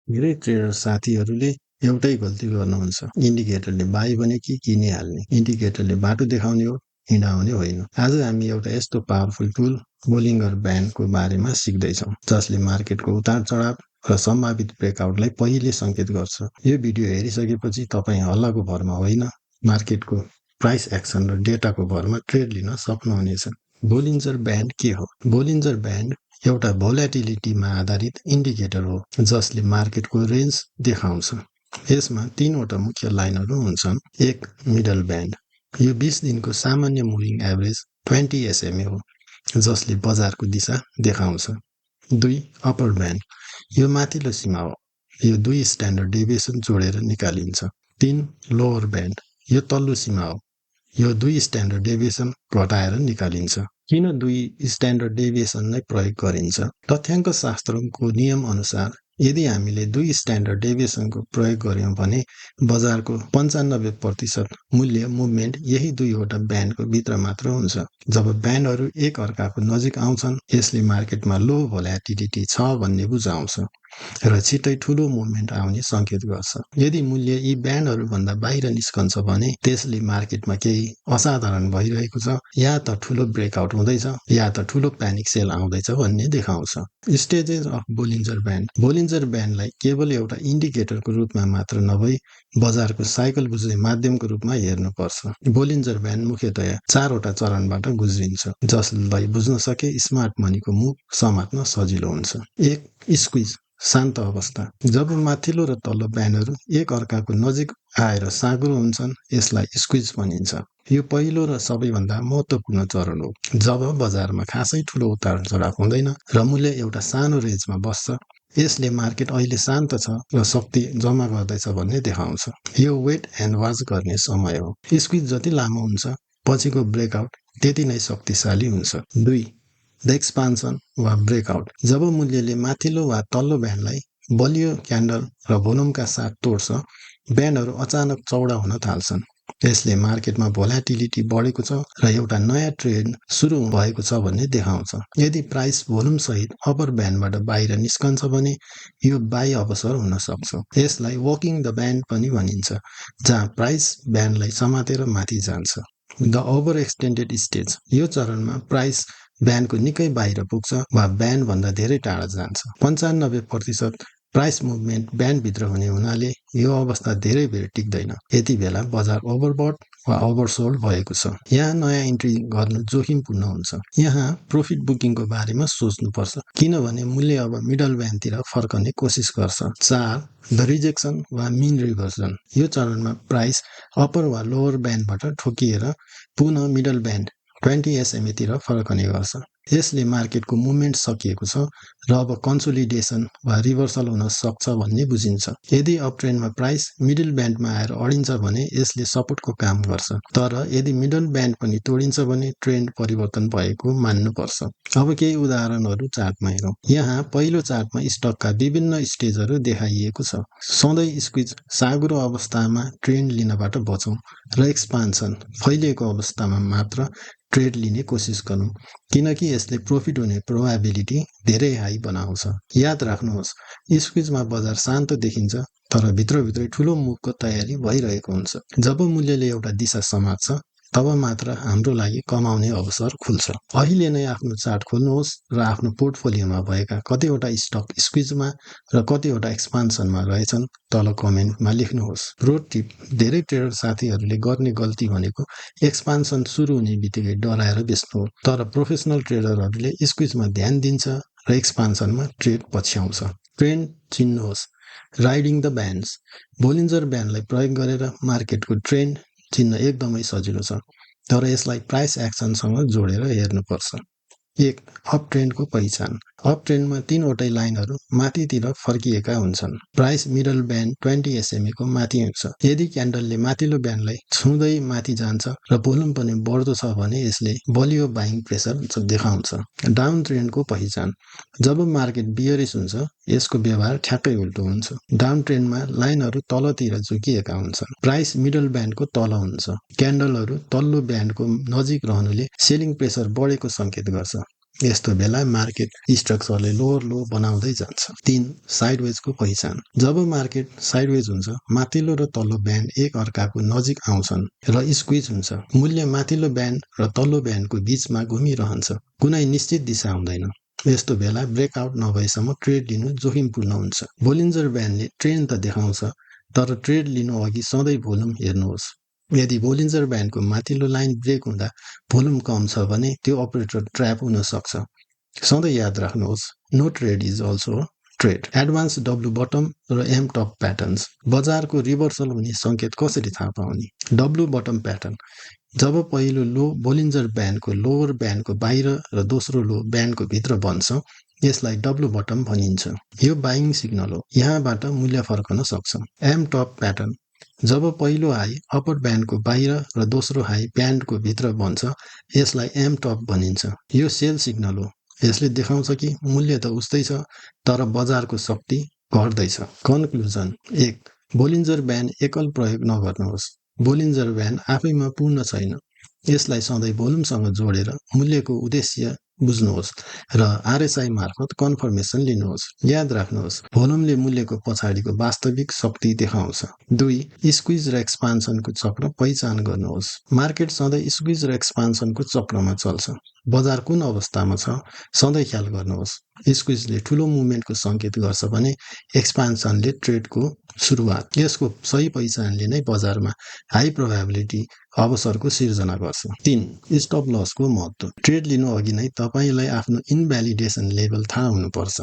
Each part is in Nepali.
धेरै ट्रेडर साथीहरूले एउटै गल्ती गर्नुहुन्छ। इन्डिकेटरले बाई भने कि किनिहाल्ने। इन्डिकेटरले बाटो देखाउने हो, हिँडाउने होइन। आज हामी एउटा यस्तो पावरफुल टुल बोलिङ्गर ब्यान्डको बारेमा सिक्दैछौँ, जसले मार्केटको उतार चढाव र सम्भावित ब्रेकआउटलाई पहिले सङ्केत गर्छ। यो भिडियो हेरिसकेपछि तपाईँ हल्लाको भरमा होइन, मार्केटको प्राइस एक्सन र डेटाको भरमा ट्रेड लिन सक्नुहुनेछ। बोलिन्जर ब्यान्ड के हो? बोलिन्जर ब्यान्ड एउटा भोल्याटिलिटीमा आधारित इन्डिकेटर हो, जसले मार्केटको रेन्ज देखाउँछ। यसमा तीनवटा मुख्य लाइनहरू हुन्छन्। एक, मिडल ब्यान्ड। यो 20 दिनको सामान्य मुभिङ एभरेज 20 SMA हो, जसले बजारको दिशा देखाउँछ। 2, अप्पर ब्यान्ड। यो माथिल्लो सीमा हो। यो 2 स्ट्यान्डर्ड डेभिएसन जोडेर निकालिन्छ। 3, लोअर ब्यान्ड। यो तल्लो सीमा हो। यो 2 स्ट्यान्डर्ड डेभिएसन घटाएर निकालिन्छ। किन 2 स्ट्यान्डर्ड डेभिएसनलाई प्रयोग गरिन्छ? तथ्याङ्क शास्त्रको नियम अनुसार यदि हामीले 2 स्ट्यान्डर्ड डेभिएसनको प्रयोग गर्यौं भने बजारको 95% मूल्य मुभमेन्ट यही दुईवटा ब्यान्डको भित्र मात्र हुन्छ। जब ब्यान्डहरू एक अर्काको नजिक आउँछन्, यसले मार्केटमा लो भोल्याटिलिटी छ भन्ने बुझाउँछ र छिट्टै ठूलो मुभमेन्ट आउने सङ्केत गर्छ। यदि मूल्य यी ब्यान्डहरूभन्दा बाहिर निस्कन्छ भने त्यसले मार्केटमा केही असाधारण भइरहेको छ, या त ठूलो ब्रेकआउट हुँदैछ या त ठूलो प्यानिक सेल आउँदैछ भन्ने देखाउँछ। Stages of Bollinger band. Bollinger ब्यान्डलाई केवल एउटा इन्डिकेटरको रूपमा मात्र नभई बजारको साइकल बुझ्ने माध्यमको रूपमा हेर्नुपर्छ। बोलिन्जर ब्यान्ड मुख्यतया 4वटा चरणबाट गुज्रिन्छ, जसलाई बुझ्न सके स्मार्ट मनीको मुभ समात्न सजिलो हुन्छ। 1, स्क्विज, शान्त अवस्था। जब माथिल्लो र तल्लो ब्यान्डहरू एक अर्काको नजिक आएर साँघुरो हुन्छन्, यसलाई स्क्विज भनिन्छ। यो पहिलो र सबैभन्दा महत्त्वपूर्ण चरण हो। जब बजारमा खासै ठूलो उतार चढाव हुँदैन र मूल्य एउटा सानो रेन्जमा बस्छ, यसले मार्केट अहिले शान्त छ र शक्ति जम्मा गर्दैछ भन्ने देखाउँछ। यो वेट एन्ड वाच गर्ने समय हो। स्क्विज जति लामो हुन्छ, पछिको ब्रेकआउट त्यति नै शक्तिशाली हुन्छ। 2, द एक्सपान्सन वा ब्रेकआउट। जब मूल्यले माथिल्लो वा तल्लो ब्यान्डलाई बलियो क्यान्डल र भोल्युमका साथ तोड्छ, ब्यान्डहरू अचानक चौडा हुन थाल्छन्। यसले मार्केटमा भोल्याटिलिटी बढेको छ र एउटा नयाँ ट्रेड सुरु भएको छ भन्ने देखाउँछ। यदि प्राइस भोल्युम सहित अप्पर ब्यान्डबाट बाहिर निस्कन्छ भने यो बाई अवसर हुन सक्छ। यसलाई वकिङ द ब्यान्ड पनि भनिन्छ, जहाँ प्राइस ब्यान्डलाई समातेर माथि जान्छ। The over extended stage. यो चरणमा प्राइस ब्यान्डको निकै बाहिर पुग्छ वा ब्यान्डभन्दा धेरै टाढा जान्छ। 95% प्राइस मुभमेन्ट ब्यान्डभित्र हुने हुनाले यो अवस्था धेरै बेर टिक्दैन। यति बेला बजार ओभरबट वा ओभरसोल्ड भएको छ। यहाँ नयाँ इन्ट्री गर्नु जोखिमपूर्ण हुन्छ। यहाँ प्रॉफिट बुकिङको बारेमा सोच्नुपर्छ, किनभने मूल्य अब मिडल ब्यान्डतिर फर्कने कोसिस गर्छ। 4, द रिजेक्सन वा मिन रिभर्सन। यो चरणमा प्राइस अप्पर वा लोअर ब्यान्डबाट ठोकिएर पुनः मिडल ब्यान्ड 20 SMA तिर फर्कने गर्छ। यसले मार्केटको मुभमेन्ट सकिएको छ र अब कन्सोलिडेसन वा रिभर्सल हुन सक्छ भन्ने बुझिन्छ। यदि अपट्रेन्डमा प्राइस मिडल ब्यान्डमा आएर अडिन्छ भने यसले सपोर्टको काम गर्छ, तर यदि मिडल ब्यान्ड पनि तोडिन्छ भने ट्रेन्ड परिवर्तन भएको मान्नुपर्छ। अब केही उदाहरणहरू चार्टमा हेरौँ। यहाँ पहिलो चार्टमा स्टकका विभिन्न स्टेजहरू देखाइएको छ। सधैँ स्क्विज, साँघुरो अवस्थामा ट्रेन्ड लिनबाट बचौँ र एक्सपान्सन, फैलिएको अवस्थामा मात्र ट्रेड लिने कोसिस गरौँ, किनकि यसले प्रॉफिट हुने प्रोबेबिलिटी धेरै हाई बनाउँछ। याद राख्नुहोस्, स्क्विजमा बजार शान्त देखिन्छ, तर भित्रभित्रै ठूलो मुभको तयारी भइरहेको हुन्छ। जब मूल्यले एउटा दिशा समात्छ, तब मात्र हाम्रो लागि कमाउने अवसर खुल्छ। अहिले नै आफ्नो चार्ट खोल्नुहोस् र आफ्नो पोर्टफोलियोमा भएका कतिवटा स्टक स्क्विजमा र कतिवटा एक्सपान्सनमा रहेछन् तल कमेन्टमा लेख्नुहोस्। प्रो टिप, धेरै ट्रेडर साथीहरूले गर्ने गल्ती भनेको एक्सपान्सन सुरु हुने बित्तिकै डराएर बेच्नु हो, तर प्रोफेसनल ट्रेडरहरूले स्क्विजमा ध्यान दिन्छ र एक्सपान्सनमा ट्रेड पछ्याउँछ। ट्रेन्ड चिन्नुहोस्। Riding the bands. बोलिन्जर ब्यान्डलाई प्रयोग गरेर मार्केटको ट्रेन्ड चिन्न एकदमै सजिलो छ, तर यसलाई प्राइस एक्सनसँग जोडेर हेर्नुपर्छ। 1, अप ट्रेन्डको पहिचान। अप ट्रेन्डमा 3वटै लाइनहरू माथितिर फर्किएका हुन्छन्। प्राइस मिडल ब्यान्ड 20 SMA को माथि हुन्छ। यदि क्यान्डलले माथिल्लो ब्यान्डलाई छुँदै माथि जान्छ र भोल्युम पनि बढ्दो छ भने यसले बलियो बाइङ प्रेसर देखाउँछ। डाउन ट्रेन्डको पहिचान। जब मार्केट बियरिश हुन्छ, यसको व्यवहार ठ्याक्कै उल्टो हुन्छ। डाउन ट्रेन्डमा लाइनहरू तलतिर झुकिएका हुन्छन्। प्राइस मिडल ब्यान्डको तल हुन्छ। क्यान्डलहरू तल्लो ब्यान्डको नजिक रहनुले सेलिङ प्रेसर बढेको सङ्केत गर्छ। यस्तो बेला मार्केट स्ट्रक्चरले लोअर लो बनाउँदै जान्छ। 3. साइडवेजको पहिचान। जब मार्केट साइडवेज हुन्छ, माथिल्लो र तल्लो ब्यान्ड एक अर्काको नजिक आउँछन् र स्क्विज हुन्छ। मूल्य माथिल्लो ब्यान्ड र तल्लो ब्यान्डको बीचमा घुमिरहन्छ, कुनै निश्चित दिशा हुँदैन। यस्तो बेला ब्रेकआउट नभएसम्म ट्रेड लिनु जोखिमपूर्ण हुन्छ। बोलिन्जर ब्यान्डले ट्रेन्ड त देखाउँछ, तर ट्रेड लिनु अघि सधैँ भोल्युम हेर्नुहोस्। यदि बोलिन्जर ब्यान्डको माथिल्लो लाइन ब्रेक हुँदा भोल्युम कम छ भने त्यो अपरेटर ट्र्याप हुन सक्छ। सधैँ याद राख्नुहोस्, no trade is also trade. Advance W bottom र एम टप प्याटर्न्स। बजारको रिभर्सल हुने सङ्केत कसरी थाहा पाउने? W bottom pattern. जब पहिलो लो बोलिन्जर ब्यान्डको लोवर ब्यान्डको बाहिर र दोस्रो लो ब्यान्डको भित्र बन्छ, यसलाई डब्लु बटम भनिन्छ। यो बाइङ सिग्नल हो, यहाँबाट मूल्य फर्कन सक्छ। Am top pattern. जब पहिलो हाई अप्पर ब्यान्डको बाहिर र दोस्रो हाई ब्यान्डको भित्र बन्छ, यसलाई एम टप भनिन्छ। यो सेल सिग्नल हो, यसले देखाउँछ कि मूल्य त उस्तै छ, तर बजारको शक्ति घट्दैछ। कन्क्लुजन। 1. बोलिन्जर ब्यान्ड एकल प्रयोग नगर्नुहोस्। बोलिन्जर ब्यान्ड आफैमा पूर्ण छैन, यसलाई सधैँ भोल्युमसँग जोडेर मूल्यको उद्देश्य बुझ्नुहोस् र आरएसआई मार्फत कन्फर्मेसन लिनुहोस्। याद राख्नुहोस्, भोल्युमले मूल्यको पछाडिको वास्तविक शक्ति देखाउँछ। 2. स्क्विज र एक्सपान्सनको चक्र पहिचान गर्नुहोस्। मार्केट सधैँ स्क्विज र एक्सपान्सनको चक्रमा चल्छ। बजार कुन अवस्थामा छ सधैँ ख्याल गर्नुहोस्। स्क्विजले ठुलो मुभमेन्टको सङ्केत गर्छ भने एक्सपान्सनले ट्रेडको सुरुवात। यसको सही पहिचानले नै बजारमा हाई प्रोबेबिलिटी अवसरको सिर्जना गर्छ। 3. स्टप लसको महत्त्व। ट्रेड लिनु अघि नै तपाईँलाई आफ्नो इन्भ्यालिडेसन लेभल थाहा हुनुपर्छ।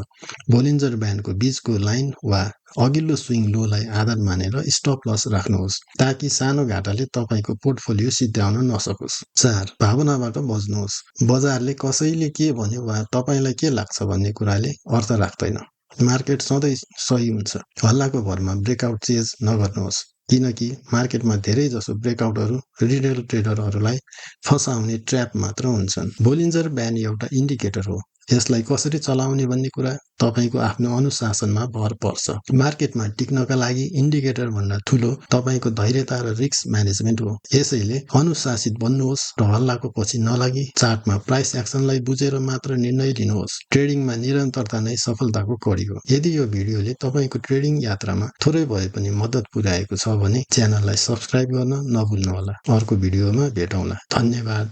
बोलिन्जर ब्यान्डको बीचको लाइन वा अघिल्लो स्विङ लोलाई आधार मानेर स्टप लस राख्नुहोस्, ताकि सानो घाटाले तपाईँको पोर्टफोलियो सिद्ध्याउन नसकोस्। 4. भावनाबाट बच्नुहोस्। बजारले कसैले के भन्यो वा तपाईँलाई के लाग्छ भन्ने कुराले अर्थ राख्दैन। मार्केट सधैँ सही हुन्छ। हल्लाको भरमा ब्रेकआउट चेज नगर्नुहोस्, किनकि मार्केटमा धेरै जसो ब्रेकआउटहरू रिटेल ट्रेडरहरूलाई फसाउने ट्र्याप मात्र हुन्छन्। बोलिन्जर ब्यान्ड एउटा इन्डिकेटर हो, यसलाई कसरी चलाउने भन्ने कुरा तपाईँको आफ्नो अनुशासनमा भर पर्छ। मार्केटमा टिक्नका लागि इन्डिकेटर भन्दा ठुलो तपाईँको धैर्यता र रिस्क म्यानेजमेन्ट हो। यसैले अनुशासित बन्नुहोस् र हल्लाको पछि नलागी चार्टमा प्राइस एक्सनलाई बुझेर मात्र निर्णय लिनुहोस्। ट्रेडिङमा निरन्तरता नै सफलताको कडी हो। यदि यो भिडियोले तपाईँको ट्रेडिङ यात्रामा थोरै भए पनि मद्दत पुर्याएको छ भने च्यानललाई सब्स्क्राइब गर्न नभुल्नुहोला। अर्को भिडियोमा भेटौँला। धन्यवाद।